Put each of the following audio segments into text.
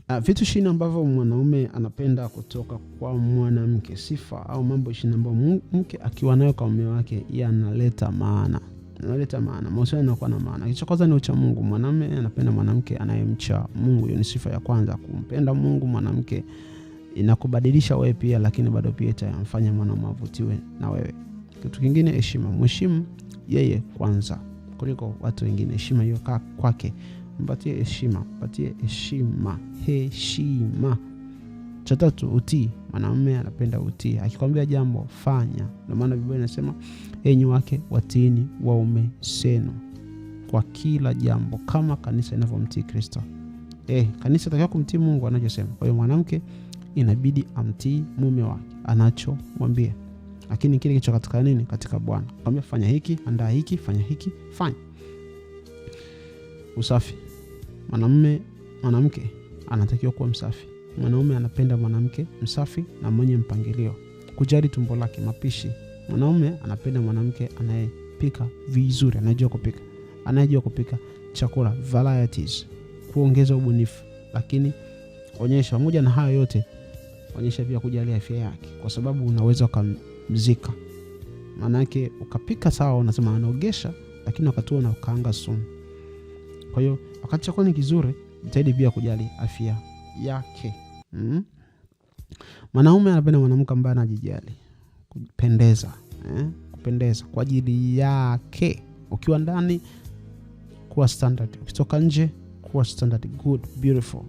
Vitu 20 ambavyo mwanaume anapenda kutoka kwa mwanamke, sifa au mambo 20 ambayo mke akiwa nayo kwa mume wake yanaleta maana. Yanaleta maana, mahusiano yanakuwa na maana. Kitu cha kwanza ni ucha Mungu. Mwanamume anapenda mwanamke anayemcha Mungu. Hiyo ni sifa ya kwanza. Kumpenda Mungu mwanamke inakubadilisha wewe pia, lakini bado pia itamfanya mwanaume avutiwe na wewe. Kitu kingine, heshima. Mheshimu yeye kwanza kuliko watu wengine. Heshima hiyo kwake. Mpatie heshima, mpatie heshima, heshima. Cha tatu, utii. Mwanamume anapenda utii. Akikwambia jambo fanya. Ndio maana Biblia inasema enyi wake watiini waume zenu kwa kila jambo, kama kanisa linavyomtii Kristo. Kanisa linatakiwa kumtii Mungu anachosema. Kwa hiyo mwanamke inabidi amtii mume wake anachomwambia. Lakini kile kicho katika nini? Katika Bwana. Kwambia fanya hiki, andaa hiki, fanya hiki, fanya. Usafi. Mwanamume, mwanamke anatakiwa kuwa msafi. Mwanaume anapenda mwanamke msafi na mwenye mpangilio. Kujali tumbo lake, mapishi. Mwanaume anapenda mwanamke anayepika vizuri, anajua kupika. Anayejua kupika chakula, varieties, kuongeza ubunifu. Lakini onyesha pamoja na hayo yote, onyesha pia kujali afya yake, kwa sababu unaweza ukamzika. Maana yake ukapika sawa, unasema anaogesha, lakini wakati huo unakaanga sumu. Kwa hiyo wakati chakula ni kizuri, jitahidi pia kujali afya yake. Mwanaume anapenda mwanamke ambaye anajijali, kupendeza, kupendeza kwa ajili yake. Ukiwa ndani kuwa standard, ukitoka nje kuwa standard, good, beautiful,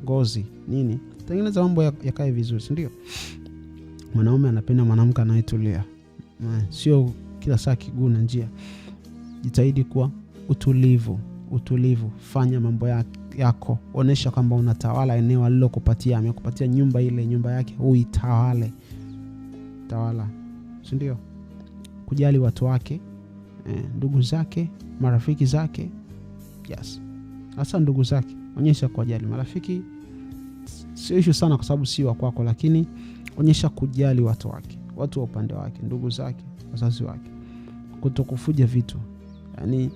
ngozi nini, tengeneza mambo yakae vizuri, si ndio? Mwanaume anapenda mwanamke anayetulia, sio kila saa kiguu na njia. Jitahidi kuwa utulivu, utulivu, fanya mambo yako, onesha kwamba unatawala eneo alilokupatia. Amekupatia nyumba, ile nyumba yake uitawale, tawala, si ndio? Kujali watu wake, ndugu zake, marafiki zake. Yes, hasa ndugu zake, onyesha kuwajali. Marafiki sio issue sana kwa sababu si wa kwako, lakini onyesha kujali watu wake, watu wa upande wake, ndugu zake, wazazi wake. Kutokufuja vitu, yani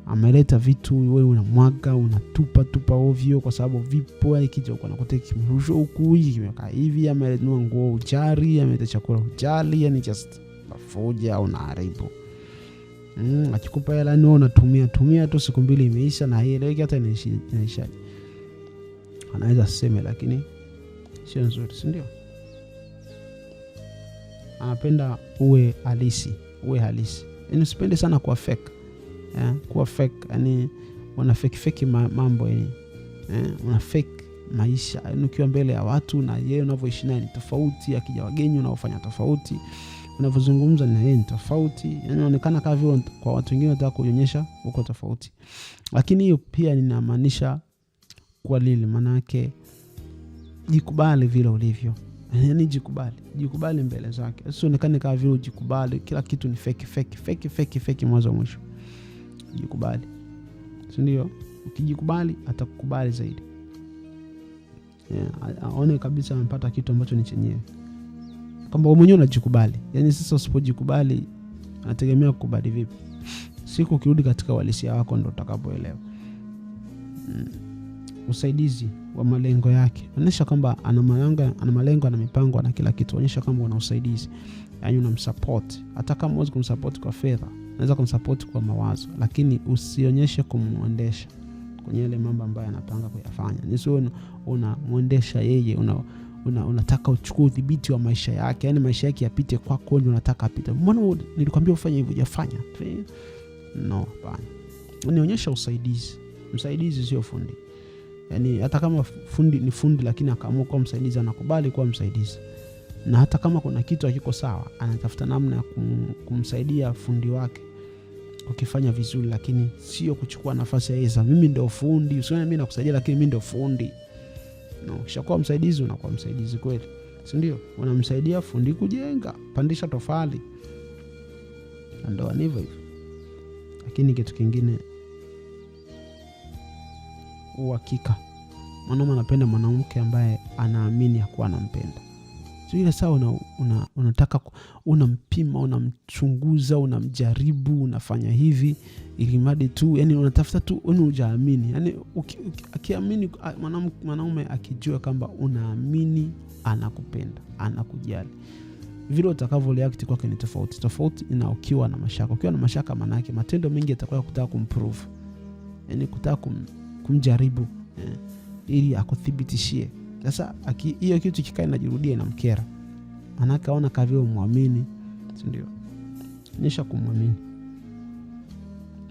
ameleta vitu wewe unamwaga, unatupa tupa ovyo kwa sababu vipo, yani kija huko anakuta kimerushwa huku, hiki kimekaa hivi, amenunua nguo ujari, ameleta chakula ujali, yani just mafuja, unaharibu. Akikupa hela ni wewe unatumia tumia tu, siku mbili imeisha na haieleweki hata inaishaje. Anaweza aseme lakini sio nzuri, si ndio? Anapenda uwe halisi, uwe halisi. Yani usipende sana kuwa fake. Kuwa fake, yani una fake fake mambo yani. Una fake maisha. Yani ukiwa mbele ya watu na yeye unavyoishi naye ni tofauti, akija wageni unaofanya tofauti, unavyozungumza na yeye ni tofauti. Yani unaonekana kama vile kwa watu wengine unataka kujionyesha uko tofauti. Lakini hiyo pia ninamaanisha kwa lili, maana yake jikubali vile ulivyo. Yani jikubali, jikubali mbele zake. Usionekane kama vile ujikubali, kila kitu ni fake fake fake fake fake mwanzo mwisho. Jikubali, si ndio? Ukijikubali atakukubali zaidi. Aone kabisa amepata kitu ambacho ni chenyewe, kwamba wewe mwenyewe unajikubali. Yani sasa usipojikubali anategemea kukubali vipi? Siku ukirudi katika uhalisia wako ndo utakapoelewa. Usaidizi wa malengo yake, onyesha kwamba ana malengo, ana malengo, ana mipango, ana kila kitu. Onyesha kwamba una usaidizi, yani unamsupport. Hata kama huwezi kumsupport kwa fedha, unaweza kumsupport kwa mawazo, lakini usionyeshe kumuendesha kwenye yale mambo ambayo anapanga kuyafanya. Ni sio unamuendesha yeye, unataka uchukue udhibiti wa maisha yake, yani maisha yake yapite kwako, ndio unataka apite. Mbona nilikwambia ufanye hivyo hujafanya? No, hapana. Nionyesha usaidizi. Msaidizi sio fundi. Yani hata kama fundi ni fundi, lakini akaamua kuwa msaidizi, anakubali kuwa msaidizi. Na hata kama kuna kitu hakiko sawa, anatafuta namna ya kumsaidia fundi wake ukifanya vizuri, lakini sio kuchukua nafasi ya yeye. Sasa mimi ndio fundi, usione mimi nakusaidia lakini mimi ndio fundi. No, ukishakuwa msaidizi unakuwa msaidizi kweli, si ndio? Unamsaidia fundi kujenga, pandisha tofali. Ndio ni hivyo hivyo. Lakini kitu kingine, uhakika. Mwanaume anapenda mwanamke ambaye anaamini ya kuwa anampenda. So ile saa unataka unampima, unamchunguza, unamjaribu, unafanya hivi ili mradi tu, yani unatafuta tu, yani hujaamini. Yani akiamini, mwanaume akijua kwamba unaamini anakupenda, anakujali, vile utakavyo react kwake ni tofauti. Tofauti na ukiwa na mashaka. Ukiwa na mashaka, maana yake matendo mengi yatakuwa ya kutaka kumprove, yani kutaka kumjaribu, ili akuthibitishie. Sasa hiyo kitu kikaa inajirudia, inamkera, maana yake aona kama vile umuamini, si ndio? Onyesha kumwamini.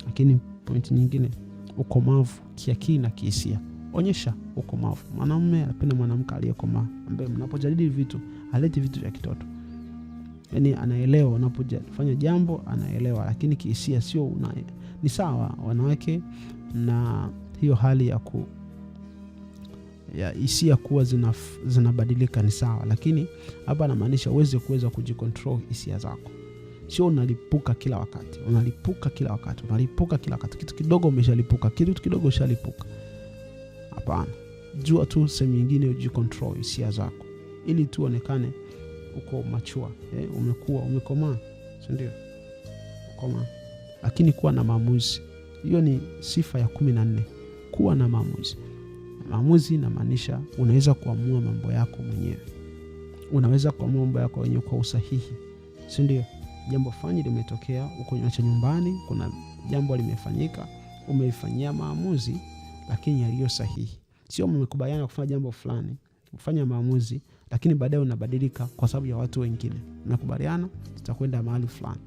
Lakini point nyingine, ukomavu kiakili na kihisia. Onyesha ukomavu. Mwanamume anapenda mwanamke aliyekomaa, ambaye mnapojadili vitu haleti vitu vya kitoto. Yani anaelewa unapofanya jambo, anaelewa, lakini kihisia sio una, ni sawa wanawake na hiyo hali ya ku ya hisia kuwa zinabadilika ni sawa, lakini hapa anamaanisha uweze kuweza kujicontrol hisia zako. Sio unalipuka kila wakati, unalipuka kila wakati, unalipuka kila wakati, kitu kidogo umeshalipuka, kitu kidogo ushalipuka. Hapana, jua tu sehemu nyingine ujicontrol hisia zako ili tu uonekane uko mature, umekuwa, umekomaa, si ndio? Ukomaa. Lakini kuwa na maamuzi, hiyo ni sifa ya 14. Kuwa na maamuzi. Maamuzi inamaanisha unaweza kuamua mambo yako mwenyewe. Unaweza kuamua mambo yako wenyewe kwa usahihi, si ndio? Jambo fulani limetokea, uko acha nyumbani, kuna jambo limefanyika, umeifanyia maamuzi lakini yaliyo sahihi. Sio mmekubaliana kufanya jambo fulani, kufanya maamuzi, lakini baadaye unabadilika kwa sababu ya watu wengine. Mmekubaliana tutakwenda mahali fulani,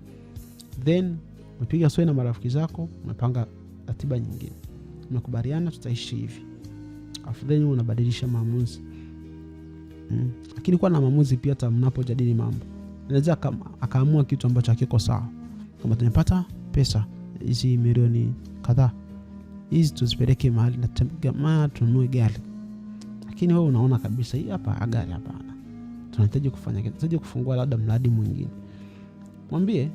then umepiga story na marafiki zako, umepanga ratiba nyingine, mmekubaliana tutaishi hivi, alafu then unabadilisha maamuzi. Lakini kuwa na maamuzi pia hata mnapojadili mambo. Anaweza akaamua kitu ambacho hakiko sawa. Kama tumepata pesa hizi milioni kadhaa, hizi tuzipeleke mahali na tununue gari. Lakini wewe unaona kabisa hii hapa gari hapana. Tunahitaji kufanya kitu, tunahitaji kufungua labda mradi mwingine. Mwambie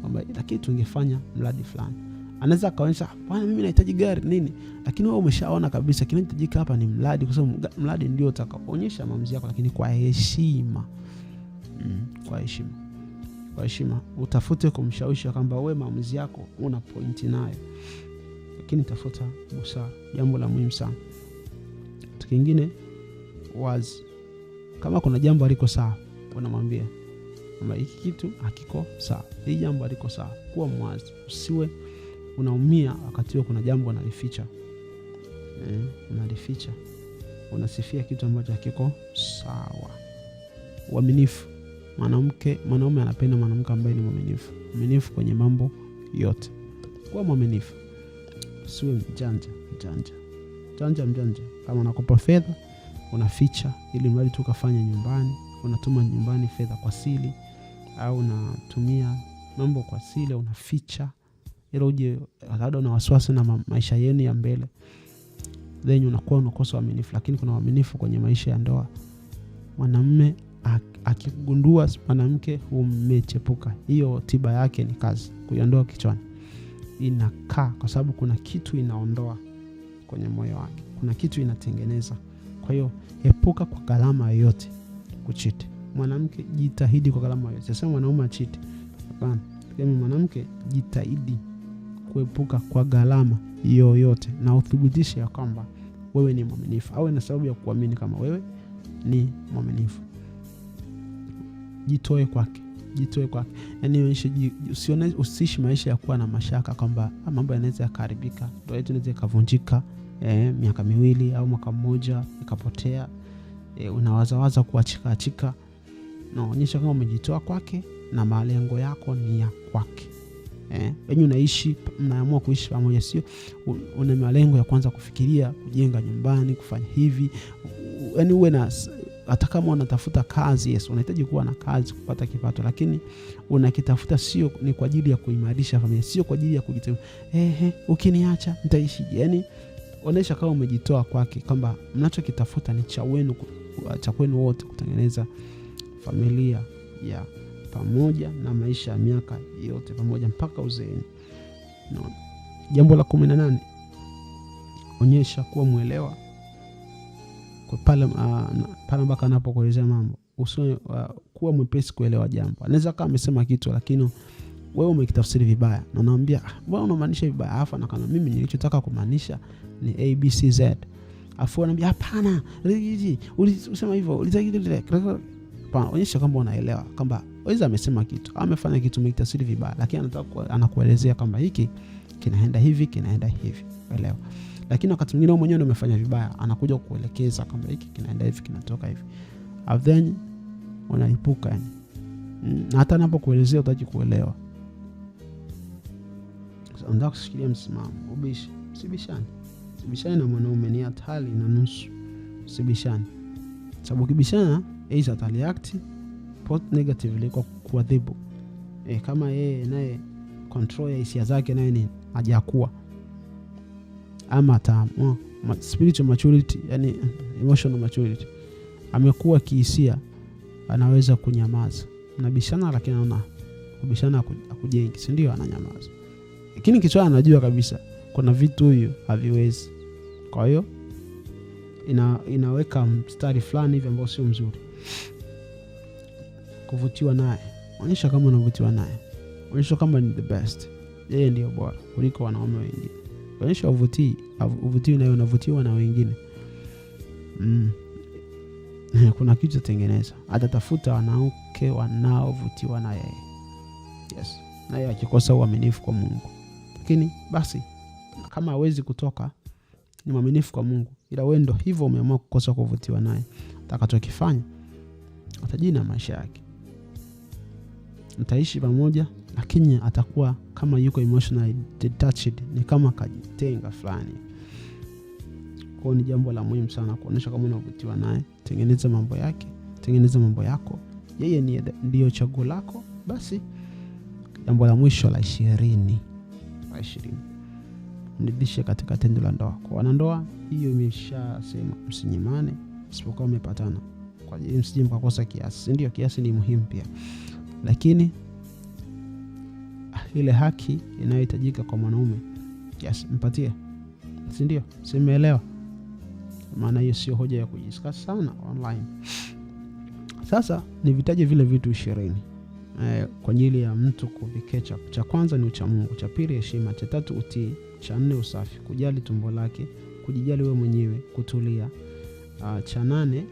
kwamba lakini tungefanya mradi fulani. Anaweza akaonyesha bwana mimi nahitaji gari nini, lakini wewe umeshaona kabisa kinachohitajika hapa ni mradi, kwa sababu mradi ndio utakaoonyesha maamuzi yako, lakini kwa heshima. Kwa heshima. Kwa heshima utafute kumshawishi kwamba wewe maamuzi yako una point nayo, lakini tafuta busara, jambo la muhimu sana. Kitu kingine, wazi. Kama kuna jambo haliko sawa, unamwambia kwamba hiki kitu hakiko sawa, hili jambo haliko sawa. Kuwa mwazi, usiwe unaumia wakati huo kuna jambo unalificha. Unalificha, unasifia kitu ambacho hakiko sawa. Uaminifu. Mwanaume anapenda mwanamke ambaye ni mwaminifu. Mwaminifu kwenye mambo yote. Kuwa mwaminifu. Usiwe mjanja, mjanja. Mjanja, mjanja. Kama anakupa fedha, unaficha ili mradi tu ukafanya nyumbani, unatuma nyumbani fedha kwa siri au unatumia mambo kwa siri, unaficha ili uje labda una wasiwasi na maisha yenu ya mbele. Then unakuwa unakosa uaminifu. Lakini kuna uaminifu kwenye maisha ya ndoa. Mwanamume akigundua mwanamke umechepuka, hiyo tiba yake ni kazi, kuiondoa kichwani. Inakaa kwa sababu kuna kitu inaondoa kwenye moyo wake, kuna kitu inatengeneza. Kwa hiyo epuka kwa gharama yoyote kuchiti. Mwanamke jitahidi kwa gharama yoyote. Sasa mwanaume achiti, hapana. Kama mwanamke jitahidi kuepuka kwa gharama yoyote, na uthibitishe ya kwamba wewe ni mwaminifu, awe na sababu ya kuamini kama wewe ni mwaminifu. Jitoe kwake, jitoe kwake. Yaani usiishi maisha ya kuwa na mashaka kwamba mambo yanaweza yakaharibika, ndoa yetu inaweza ikavunjika, miaka miwili au mwaka mmoja ikapotea. Unawazawaza kuachika achika. Na onyesha kama umejitoa kwake na malengo yako ni ya kwake. Yaani mnaamua kuishi pamoja, sio una malengo ya kwanza kufikiria kujenga nyumbani, kufanya hivi. Yaani uwe na hata kama unatafuta kazi, yes, unahitaji kuwa na kazi kupata kipato, lakini unakitafuta sio ni kwa ajili ya kuimarisha familia, sio kwa ajili ya kujitegemea. Ukiniacha nitaishije? Yaani onesha kama umejitoa kwake kwamba mnachokitafuta ni cha kwenu wote, kutengeneza familia ya pamoja na maisha ya miaka yote pamoja mpaka uzeeni. Naona. Jambo la 18, onyesha kuwa mwelewa kwa pale mpaka anapokuelezea mambo. Usiwe kuwa mwepesi kuelewa jambo. Anaweza kama amesema kitu lakini wewe umekitafsiri vibaya na unamwambia mbona unamaanisha vibaya, alafu anakwambia mimi nilichotaka kumaanisha ni A B C Z, afu anambia hapana, ulisema hivyo, hapana. Onyesha kwamba unaelewa kwamba weza amesema kitu, amefanya kitu, umekitafsiri vibaya, lakini anataka anakuelezea kwamba hiki kinaenda hivi, kinaenda hivi, elewa. Lakini wakati mwingine wewe mwenyewe ndio umefanya vibaya, anakuja kukuelekeza kwamba hiki kinaenda hivi, kinatoka hivi, then unalipuka yani. Na hata anapokuelezea hutaki kuelewa. Unataka kushikilia msimamo, ubishi, usibishane. Usibishane na mwanaume, ni hatari na nusu. Usibishane. Sababu ukibishana, either atareact negatively kwa kuadhibu. Kama yeye naye control ya hisia zake naye ni hajakuwa, ama ataamua spiritual maturity, yani emotional maturity, amekuwa kihisia, anaweza kunyamaza. Mnabishana lakini anaona kubishana hakujengi, si ndio? Ananyamaza. Lakini kichwani anajua kabisa kuna vitu huyu haviwezi. Kwa hiyo inaweka mstari fulani hivi ambao sio mzuri. Kuvutiwa naye, onyesha kama unavutiwa naye, onyesha kama ni the best, yeye ndio bora kuliko wanaume wengine. Onyesha uvutii naye, unavutiwa na wengine. Kuna kitu tengeneza, atatafuta wanawake wanaovutiwa na yeye. Yes, naye akikosa uaminifu kwa Mungu, lakini basi kama hawezi kutoka, ni mwaminifu kwa Mungu, ila wewe ndo hivyo umeamua kukosa kuvutiwa naye, atakachokifanya atajina maisha yake, mtaishi pamoja, lakini atakuwa kama yuko emotionally detached, ni kama kajitenga fulani. Kwa ni jambo la muhimu sana kuonyesha kama unavutiwa naye. Tengeneza mambo yake, tengeneza mambo yako, yeye ndiyo chaguo lako. Basi jambo la mwisho la 20, mridhishe katika tendo la ndoa. Kwa wanandoa hiyo imeshasema, msinyimane isipokuwa mmepatana, kwa ajili msije mkakosa kiasi, ndio kiasi ni muhimu pia, lakini ile haki inayohitajika kwa mwanaume, yes, mpatie, si ndio? Simeelewa? Maana hiyo sio hoja ya kujiscuss sana online. Sasa nivitaje vile vitu 20 kwa ajili ya mtu kuvikecha. Cha kwanza ni ucha Mungu, cha pili heshima, cha tatu utii, cha nne usafi, kujali tumbo lake, kujijali wewe mwenyewe, kutulia. Cha 8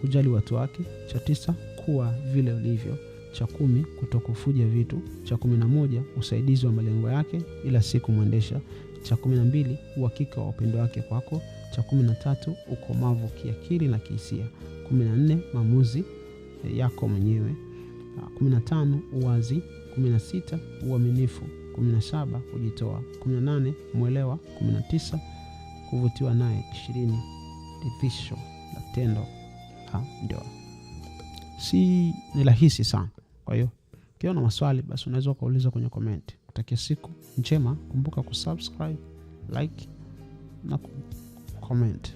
kujali watu wake, cha 9 kuwa vile ulivyo, cha 10 kutokufuja vitu, cha 11 usaidizi wa malengo yake ila si kumwendesha, cha 12 uhakika wa upendo wake kwako, cha 13 ukomavu kiakili na kihisia, 14 maamuzi yako mwenyewe, 15 uwazi, 16 uaminifu, 17 kujitoa, 18 mwelewa, 19 kuvutiwa naye, 20 ridhisho la tendo la ndoa. Si ni rahisi sana. Kwa hiyo ukiwa na maswali basi unaweza ukauliza kwenye comment. Kutakia siku njema, kumbuka kusubscribe, like na comment.